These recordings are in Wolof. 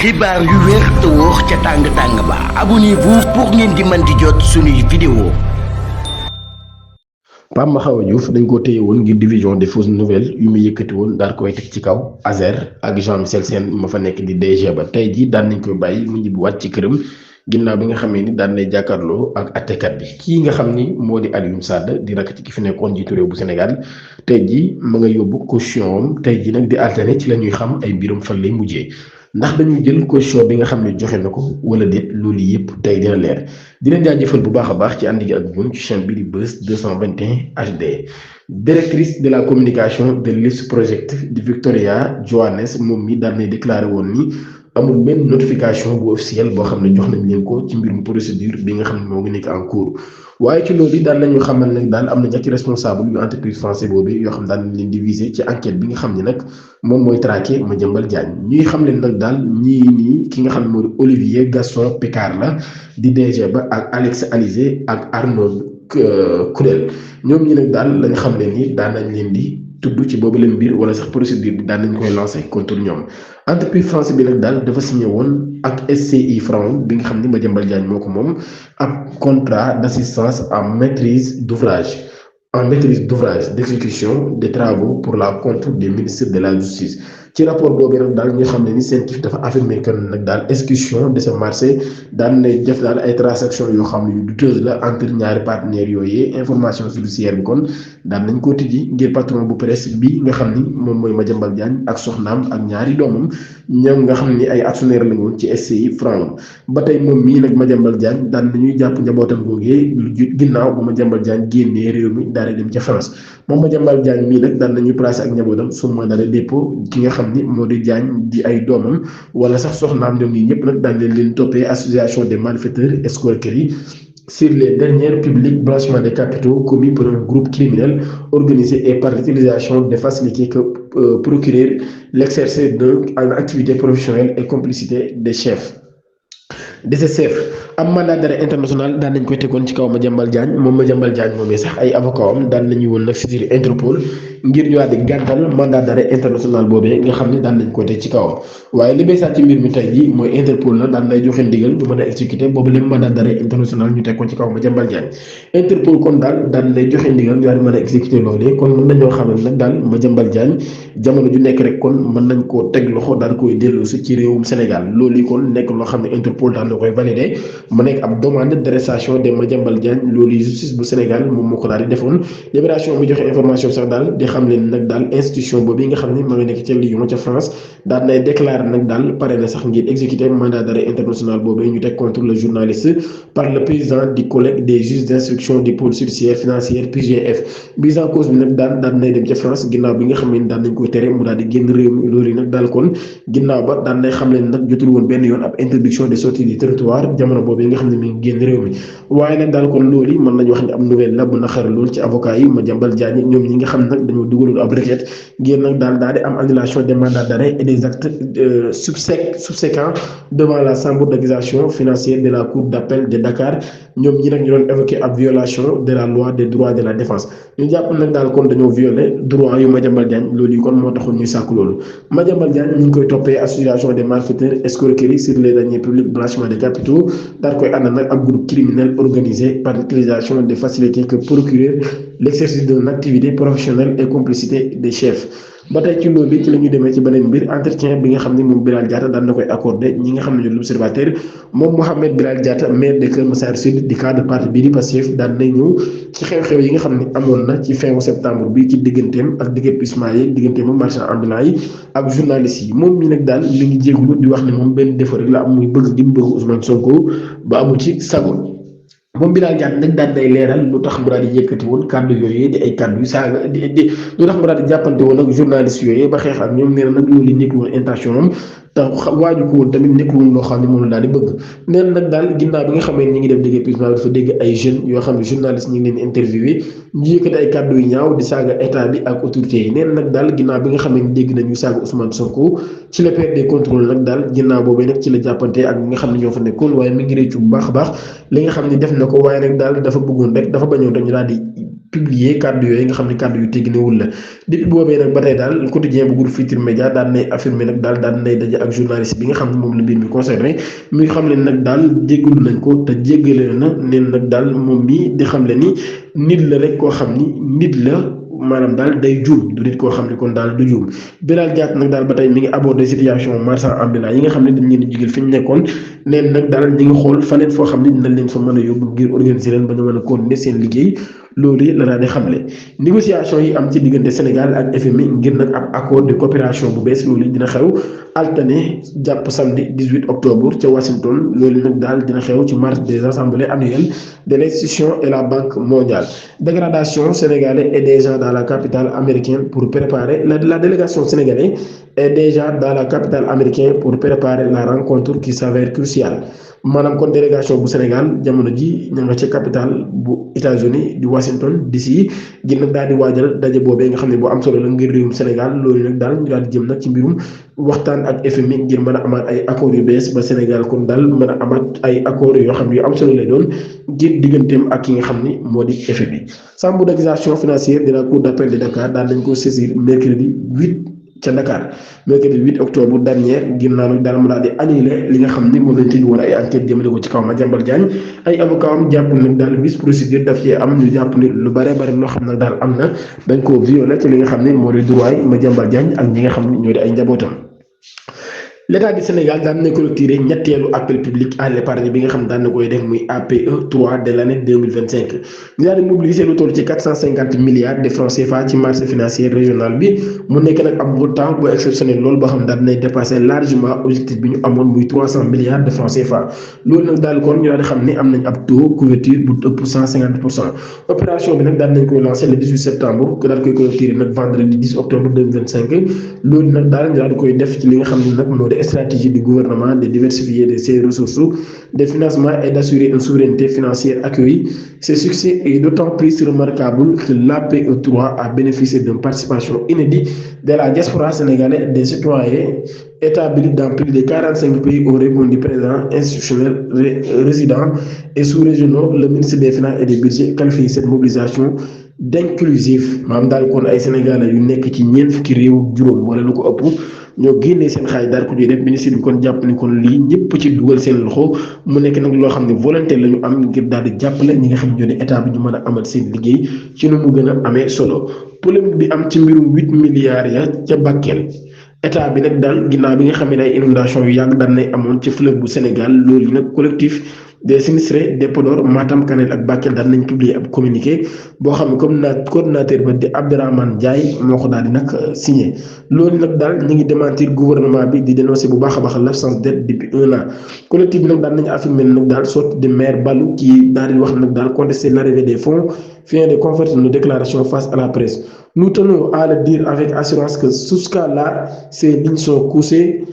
xibaar yu wér te wóor ca tàng tàng ba abonnez-vous pour ngeen di mën di jot suñuy vidéo. Pape Mahawa Diouf dañ ko téye woon ngir division des fausses nouvelles yu mu yëkkati woon daal koy teg ci kaw Azer ak Jean-Michel Sène ma fa nekk di DG ba tey jii daan nañ koy bàyyi mu ñibbi waat ci këram ginnaaw bi nga xamee ni daan nay jàkkaarloo ak attekat bi kii nga xam ni moo di Alioune Sall di rakk ci ki fi nekkoon jiitu réew bu Sénégal tey jii ma nga yóbbu caution am tey jii nag di alterné ci la ñuy xam ay mbiram fan lay mujjee. ndax dañuy jël caution bi nga xam ne joxe na ko wala déet loolu yëpp tey dina leer di leen jaajëfal bu baax a baax ci ànd gi ak ñun ci chaîne bi di Buzz 221 HD. Directrice de la communication de l'Illustre Project di Victoria Johannes moom mi daan nay déclaré woon ni amul benn notification bu officielle boo xam ne jox nañ leen ko ci mbirum procédure bi nga xam ne moo ngi nekk en cours. waaye ci loolu daan nañu xamal nag daal am na ñetti responsable yu entreprise français boobu yoo xam daan nañ leen diviser ci enquête bi nga xam ne nag moom mooy traqué Madiambal Diagne ñuy xam leen nag daal ñii nii ki nga xam ne moo di Olivier Gaston Picard la di DG ba ak Alex Alizé ak Arnaud Coudel ñoom ñi nag daal lañ xam ne ni daan nañ leen di tudd ci boobu leen mbir wala sax procédure bi daan nañ koy lancé contre ñoom entreprise français bi nag daal dafa signé woon ak SCI France bi nga xam ni Madiambal Diagne moo ko moom ab contrat d'assistance en maîtrise d'ouvrage d'exécution des travaux pour la compte des ministres de la justice ci rapport boobu nag daal ñu xam ne ni CENTIF dafa affirmé que nag daal exécution de ce marché daan na def daal ay transactions yoo xam ne yu douteuse la entre ñaari partenaires yooyu information judiciaire bi kon daan nañ ko tijji ngir patron bu presse bi nga xam ni moom mooy Madiambal Diagne ak soxnaam ak ñaari doomam ñoom nga xam ni ay actionnaire la woon ci SCI France ba tey moom mii nag Madiambal Diagne daan nañuy jàpp njabootam googee lu ginnaaw bu Madiambal Diagne génnee réew mi daal di dem ca France moom Madiambal Diagne mii nag daan nañuy placé ak njabootam sous mandat de dépôt ki nga xam ni moo di Diagne di ay doomam wala sax soxnaam ñoom ñi ñëpp nag daan leen toppee association des malfaiteurs escroquerie sur les deniers publics blanchiment de capitaux commis par un groupe criminel organisé et par l'utilisation des facilités que procurer l'exercice d'une activité professionnelle et complicité des chefs de ces chefs. am mandat d'arrêt international daan nañ koy tegoon ci kaw Madiambal Diagne moom Madiambal Diagne moomee sax ay avocat am daan nañu woon nag saisir Interpol ngir ñu daal di gàntal mandat d'arrêt international boobee nga xam ne daan nañ ko teg ci kawam waaye li beesaat ci mbir mi tey jii mooy Interpol la daan lay joxe ndigal bu mën a exécuter boobu lépp mandat d'arrêt international ñu teg ko ci kaw Madiambal Diagne Interpol kon daal daan lay joxe ndigal ñu daal di mën a exécuter loolee kon mën nañoo xam ne nag daal Madiambal Diagne jamono ju nekk rek kon mën nañ koo teg loxo daal koy delloosi ci réewum Sénégal loolu kon nekk loo xam ne Interpol daan na koy valider mu nekk ab demande d'arrestation de Madiambal Diagne loolu justice bu Sénégal moom moo ko daal di defoon Libération mu joxe information sax daal di xam leen nag daal institution boobu nga xam ne ma nga nekk ca Lyon ca France daal nay déclaré nag daal pare na sax ngir exécuter mandat d'arrêt international boobu ñu teg contre le journaliste par le président du collège des juges d'instruction du pôle judiciaire financier PGF mise en cause bi nag daal nay dem ca France ginnaaw bi nga xam ne daan nañ koy tere mu daal di génn réew mi loolu yi nag daal kon ginnaaw ba daan nay xam leen nag jotul woon benn yoon ab interdiction de sortie du territoire jamono boobu nga xam ne mi ngi génn réew mi waaye nag daal kon loolu yi mën nañu wax ne am nouvelle la bu naqari lool ci avocat yi Madiambal Diagne ñoom ñi nga xam ne nag dañoo dugaloon ab requête ngir nag daal di am annulation des mandats d'arrêt et des actes subséquents devant la chambre d'accusation financière de la cour d'appel de Dakar ñoom ñi nag ñu doon évoqué ab violation de la loi des droits de la défense ñu jàpp nag daal kon dañoo violé droit yu Madiambal Diagne loolu yi kon moo taxoon ñuy sàkk loolu Madiambal Diagne ñu ngi koy toppee association des malfaiteurs escroquerie sur les deniers publics blanchiment de capitaux daal koy ànd nag ab groupe criminel organisé par l'utilisation des facilités que procurer l'exercice d'une activité professionnelle et complicité des chefs ba tey ci loolu ci la ñuy demee ci beneen mbir entretien bi nga xam ne moom Bilal Diatta daan na koy accordé ñi nga xam ne ñoo l'Observateur moom Mohamed Bilal Diatta maire de Keur Massar Sud di cadre parti bii di Pastef daan nay ñëw ci xew-xew yi nga xam ne amoon na ci fin septembre bi ci digganteem ak déguerpissement yi digganteem ak marchand ambulant yi ak journalistes yi moom mi nag daal li ngi jéeglu di wax ne moom benn défaut rek la am muy bëgg gi mu bëgg Ousmane Sonko ba amu ci sago moom Bilal Diatta nag daal day leeral lu tax mu daal di yëkkati woon kàddu yooyu di ay kàddu yu saaga di lu tax mu daal di jàppante woon ak journaliste yooyu ba xeex ak ñoom nee na nag loolu nekkul woon intention am te waaju ko woon tamit nekkul woon loo xam ne moom la daal di bëgg nee na nag daal ginnaaw bi nga xamee ñi ngi def déguerpissement dafa dégg ay jeunes yoo xam ne journaliste ñi ngi leen interviewé ñu yëkkati ay kàddu yu ñaaw di saaga état bi ak autorités yi nee na nag daal ginnaaw bi nga xamee ne dégg nañu saaga Ousmane Sonko ci la perte des contrôles nag daal ginnaaw boobee nag ci la jàppante ak ñi nga xam ne ñoo fa nekkoon waaye mi ngi réccu bu baax a baax li nga xam ne def na ko waaye nag daal dafa bëggoon rek dafa bañoon rek ñu daal di publier kàddu yooyu nga xam ne kàddu yu tegginewul la depuis boobee nag ba tey daal quotidien bu groupe Futurs Médias daan nay affirmé nag daan nay daje ak journaliste bi nga xam ne moom la mbir mi concerné muy xam leen nag daal jéggalu nañ ko te jéggale na neen nag daal moom mi di xam le ni nit la rek koo xam ni nit la maanaam daal day juum du nit koo xam ne kon daal du juum Bilal Diatta nag daal ba tey mi ngi abordé situation marchand ambulant yi nga xam ne dañ leen di jugeel fi ñu nekkoon neen nag daal ñi ngi xool faneen foo xam ne dinañ leen fa mën a yóbbu ngir organiser leen ba ñu mën a continuer seen liggéey loolu la daal di xamle négociation yi am ci diggante Sénégal ak FMI ngir nag ab accord de coopération bu bees loolu dina xew altine jàpp samedi 18 octobre ca Washington loolu nag daal dina xew ci marche des assemblées annuelles de l'institution et la Banque mondiale dégradation sénégalaise est déjà dans la capitale américaine pour préparer la délégation sénégalaise est déjà dans la capitale américaine pour préparer la rencontre qui s'avère cruciale maanaam kon délégation bu Sénégal jamono ji ña nga ca capitale bu États-Unis di Washington DC ngir nag daal di waajal daje boobee nga xam ne boo am solo la ngir réewum Sénégal loolu nag daal ñu daal di jëm nag ci mbirum waxtaan ak FMI ngir mën a amaat ay accords yu bees ba Sénégal kon daal mën a amaat ay accords yoo xam ne yu am solo lay doon ngir digganteem ak ki nga xam ni moo di FMI. Chambre d'accusation financière de la Cour d'appel de Dakar daal nañ ko saisir mercredi 8 ca Dakar mercredi 8 octobre dernier ginnaaw nag daal mu daal di annulé li nga xam ni moom lañ tëj woon ay enquête jëmale ko ci kaw Madiambal Diagne ay avocat am jàpp nag daal vice procédure daf cee am ñu jàpp ni lu bare bare loo xam nag daal am na dañ koo violé ci li nga xam ne moo di droit yi Madiambal Diagne ak ñi nga xam ne ñoo di ay njabootam. L'État du Sénégal daan na clôturer ñetteelu appel public à l'épargne bi nga xam daan na koy def muy APE 3 de l'année 2025 ñu daal di mobiliser lu toll ci 450 milliards de francs CFA ci marché financier régional bi mu nekk nag ab montant bu exceptionnel loolu boo xam daan nay dépasser largement objectif bi ñu amoon muy 300 milliards de francs CFA loolu nag daal kon ñu daal di xam ne am nañ ab taux couverture bu ëpp 150% opération bi nag daan nañ koy lancer le 18 septembre que daal koy clôturer nag vendredi 10 octobre 2025 loolu nag daal ñu daal di koy def ci li nga xam ne nag moo di stratégie du gouvernement de diversifier ses ressources de financement et d'assurer une souveraineté financière accueillie. Ce succès est d'autant plus remarquable que l'APE3 a bénéficié d'une participation inédite de la diaspora sénégalaise des citoyens établis dans plus de 45 pays ont répondu présents institutionnels résidents et sous-régionaux. Le ministre des Finances et des Budgets qualifie cette mobilisation d'inclusif maanaam daal kon ay Sénégalais yu nekk ci ñeent fukki réew juróom wala lu ko ëpp ñoo génnee seen xaalis daal ko ñuy def ministre bi kon jàpp ni kon lii ñëpp ci dugal seen loxo mu nekk nag loo xam ne volonté la ñu am ngir daal di jàppale ñi nga xam ne ñoo di état bi ñu mën a amal seen liggéey ci nu mu gën a amee solo polémique bi am ci mbirum 8 milliards ya ca Bakel état bi nag daal ginnaaw bi nga xam ne ay inondation yu yàgg daan nay amoon ci fleuve bu Sénégal loolu nag collectif des sinistrés de Podor Matam Kanel ak Bakel daal nañ publier ab communiqué boo xam ne comme coordinateur ba di Abdourahmane Ndiaye moo ko daal di nag signé loolu nag daal ñu ngi démentir gouvernement bi di dénoncer bu baax a baax l'absence d'aide depuis 1 an collectif bi nag daal nañu affirmer nag daal sorte de maire Balou qui daal di wax nag daal contester l'arrivée des fonds vient de conforter nos déclarations face à la presse. Nous tenons à le dire avec assurance que jusqu'à là ces lignes sont couchées.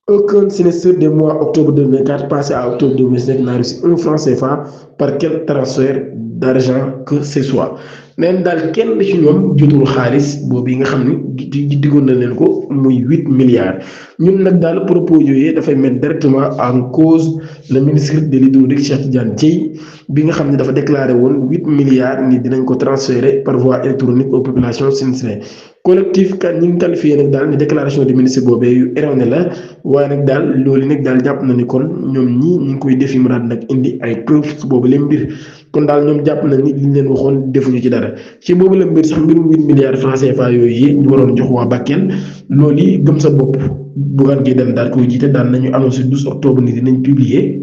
Aucun sinistre des mois octobre 2024 passé à octobre 2025 n'a reçu un franc CFA par quel transfert d'argent que ce soit. neen daal kenn ci ñoom jotul xaalis boobu yi nga xam ni diggoon na leen ko muy 8 milliards ñun nag daal propos yooyu dafay mettre directement en cause le ministre de l'hydraulique Cheikh Tidiane Dièye bi nga xam ne dafa déclaré woon 8 milliards ni dinañ ko transférer par voie électronique aux populations sinistrées collectif kan ñi ngi qualifié nag daal ni déclaration du ministre boobee yu erroné la waaye nag daal loolu nag daal jàpp na ni kon ñoom ñii ñu ngi koy def yi mu daal nag indi ay preuve boobu leen mbir kon daal ñoom jàpp na ni liñ leen waxoon defuñu ci dara ci boobu la mbir sax mbirum 8 milliards francs CFA yooyu yi ñu waroon jox waa Bakel loolu yi gëm sa bopp Bougane Gueye Dany daal koy jiite daan nañu annoncé 12 octobre ni dinañ publier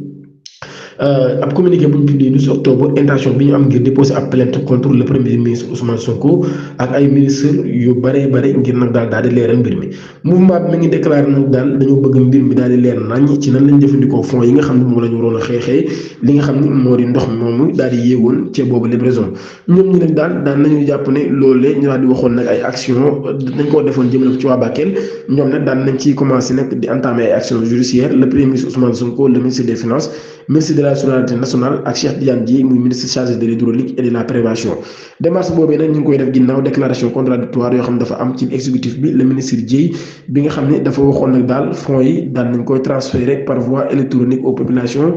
ab communiqué bu ñu publié 12 octobre intention bi ñu am ngir déposer ab plainte contre le premier ministre Ousmane Sonko ak ay ministres yu bare ngir nag daal di leeral mbir mi mouvement bi mi ngi déclaré nag daal dañoo bëgg mbir mi daal di leer nañ ci nan lañ jëfandikoo fonds yi nga xam ne moom la ñu waroon a xeexee li nga xam ne moo di ndox mi moomu daal di yéegoon ci boobu livraison ñoom ñi nag daal nañu jàpp ne loolee ñu daal di waxoon nag ay action dañ koo defoon jëmale ko ci waa Bakel ñoom nag daal nañ ciy commencé nag di entamer ay actions judiciaires le premier ministre Ousmane Sonko le ministre des finances ministre de la souveraineté nationale ak Cheikh Tidiane Dièye muy ministre chargé de l'hydraulique et de la prévention démarche boobee nag ñu ngi koy def ginnaaw déclaration contradictoire yoo xam ne dafa am ci exécutif bi le ministre Dièye bi nga xam ne dafa waxoon nag daal fonds yi daal nañ koy transférer par voie électronique aux populations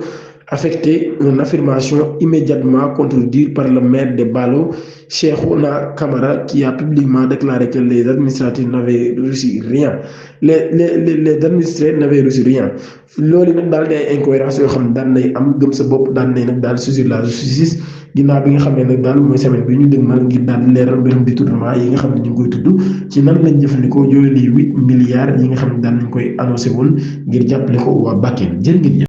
affecté une affirmation immédiatement contredite par le maire de Balo, Cheikhouna Kamara, qui a publiquement déclaré que les administratifs n'avaient reçu rien. Les administrés n'avaient reçu rien. loolu nag daal di ay incohérence yoo xam ne daan nay am gëm sa bopp daan nay nag daal saisir la justice ginnaaw bi nga xam ne nag daal mooy semaine bi ñu dëgmal ngir daal di leeral mbirum détournement yi nga xam ne ñu ngi koy tudd ci nan lañ jëfandikoo yooyu les 8 milliards yi nga xam ne daan nañ koy annoncé woon ngir jàppale ko waa Bakel jërë ngeen jëf